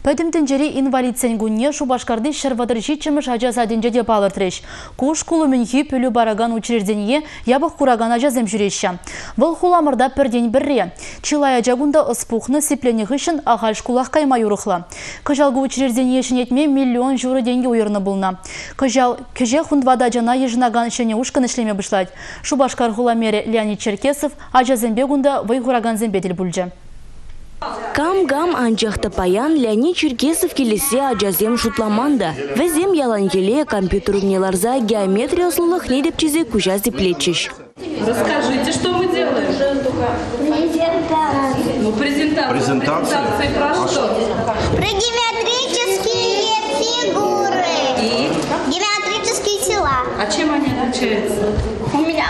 Пӗтӗм тӗнчери инвалидсен кунне Шупашкарти 137-мӗш ача садӗнче те палӑртрӗҫ. Ку шкул умӗнхи пӗлӳ паракан учреждение япӑх куракан ачасем ҫӳреҫҫӗ. Вӑл хуламӑрта пӗртен-пӗрре. Чылай ача кунта ӑс пухнӑ, сипленнӗ хыҫҫӑн ахаль шкулах кайма юрӑхлӑ. Кӑҫал ку учреждение ҫӗнетме 1,5 миллион тенкӗ уйӑрнӑ пулнӑ. Кӑҫал кӗҫех 14 ачана йышӑнакан ҫӗнӗ ушкӑн ӗҫлеме пуҫлать. Шупашкар хула мэрӗ Леонид Черкесов ачасемпе кунта вӑй хуракансемпе тӗл пулчӗ. Кам-кам, анчах та паян Леонид Черкесов килессе ачасем шутламан та. Вӗсем яланхилле компьютер умне ларса геометри ӑслӑлӑхне тӗпчесе куҫа сиплетчӗҫ. Расскажите, что мы делаем? Презентацию. Ну, презентацию. Презентацию. Презентация про что? Про геометрические фигуры. И? Геометрические тела. А чем они отличаются? У меня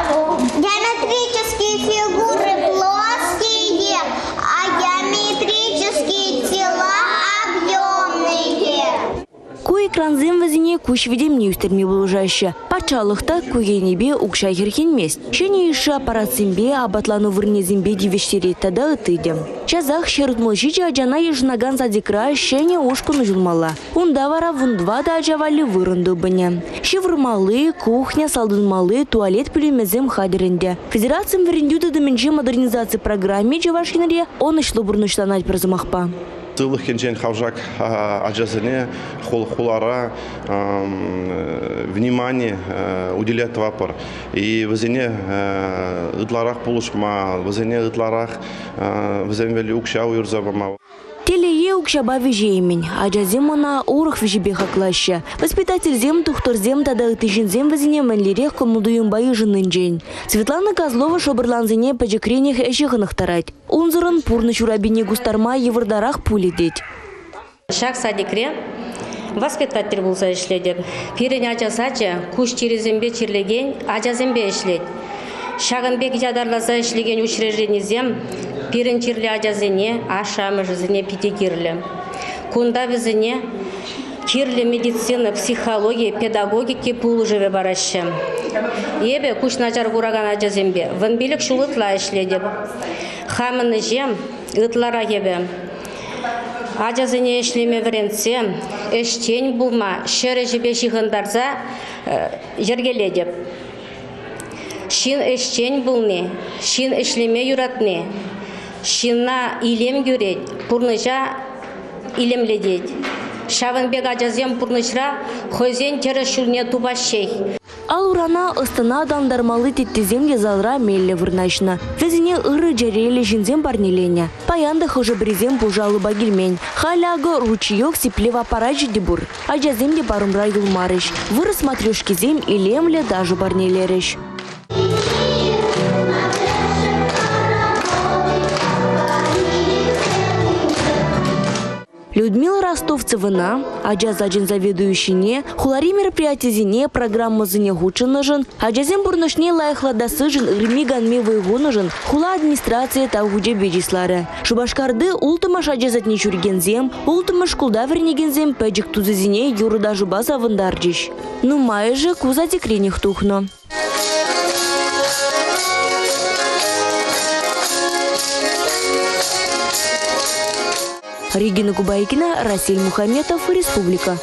Геометрические фигуры плоские, а геометрические тела объемные. Ку экрансем вӗсене куҫ витӗмне ӳстерме пулӑшаҫҫӗ. Патшалӑх та ку енӗпе укҫа хӗрхенмест. Ҫӗнӗ йышши аппаратсемпе, апатлану вырӑнӗсемпе тивӗҫтерет тата ытти те. Часах 167 ачана йышӑнакан садикра ҫӗнӗ ушкӑн уҫӑлмалла. Унта вара 14 ача валли вырӑн тупӑнӗ. Ҫывӑрмалли, кухня, салтӑнмалли, туалет пӳлӗмӗсем хатӗр ӗнтӗ. Федерацин вӗрентӳ тытӑмӗнчи модернизаци программи Чӑваш Енре ӑнӑҫлӑ пурнӑҫланать пӗр сӑмахпа. Сывлӑх енчен хавшак ачасене хулара внимание уделять тӑватпӑр. И вӗсене ытларах пулӑшма, вӗсене ытларах вӗсем валли укҫа уйӑрса пама. Телее укҫапа виҫеймӗн. Ачасем ӑна урӑх виҫепе хаклаҫҫӗ. Воспитательсем, тухтӑрсем тата ытти ҫынсем вӗсене мӗнлерех кӑмӑл-туйӑмпа йышӑннинчен. Светлана Козлова шӑпӑрлансене пӗчӗкренех ӗҫе хӑнӑхтарать. Унсӑрӑн пурнӑҫ урапине кустарма йывӑртарах пулӗ тет. Ҫак садикре воспитатель пулса ӗҫлетӗп. Пирӗн ача сачӗ куҫ чирӗсемпе чирлекен ачасемпе ӗҫлет. Ҫакӑн пек ятарласа ӗҫлекен учрежденисем пирӗн чирлӗ ачасене, ашшӗ-амӑшӗсене питӗ кирлӗ. Кунта вӗсене кирлӗ медицина, психологи, педагогика пулӑшӑвӗ параҫҫӗ. Эпӗ куҫ начар куракан ачасемпе 15 ҫул ытла ӗҫлетӗп. Хамӑн ӗҫе ытларах эпӗ ачасене ӗҫлеме вӗрентсе, ӗҫчен пулма, ҫӗр ӗҫӗпе ҫыхӑнтарса йӗркелетӗп. Ҫын ӗҫчен пулни, ҫын ӗҫлеме юратни, ҫынна илем кӳрет, пурнӑҫа илемлетет. Ҫавӑн пек ачасем пурнӑҫра хӑйсен тӗрӗс ҫулне тупаҫҫех. Ал-урана ӑстӑна аталантармалли теттесем те залра меллӗ вырнаҫнӑ. Вӗсене ырӑ чӗреллӗ ҫынсем парнеленӗ. Паян та хӑшӗ-пӗрисем пушӑ алӑпа килмен. Халӗ акӑ ручеек сиплев аппарачӗ те пур. Ачасем те парӑмра юлмарӗҫ. Вырӑс матрешкисем илемлӗ ташӑ парнелерӗҫ. Людмила Ростовцевӑна, ача сачӗн заведующине, хулари мероприятисене, программӑсене хутшӑннӑшӑн, ачасен пурнӑҫне лайӑхлатассишӗн ырми-канми вӑй хунӑшӑн хула администрацийӗ тав хучӗпе чысларӗ. Шупашкарти улттӑмӗш ача садне ҫӳрекенсем, улттӑмӗш шкулта вӗренекенсем пӗчӗк тусӗсене юрӑ-ташӑпа савӑнтарчӗҫ. Нумайӑшӗ ку садикренех тухнӑ. Регина Кубайкина, Расиль Мухаметов, Республика.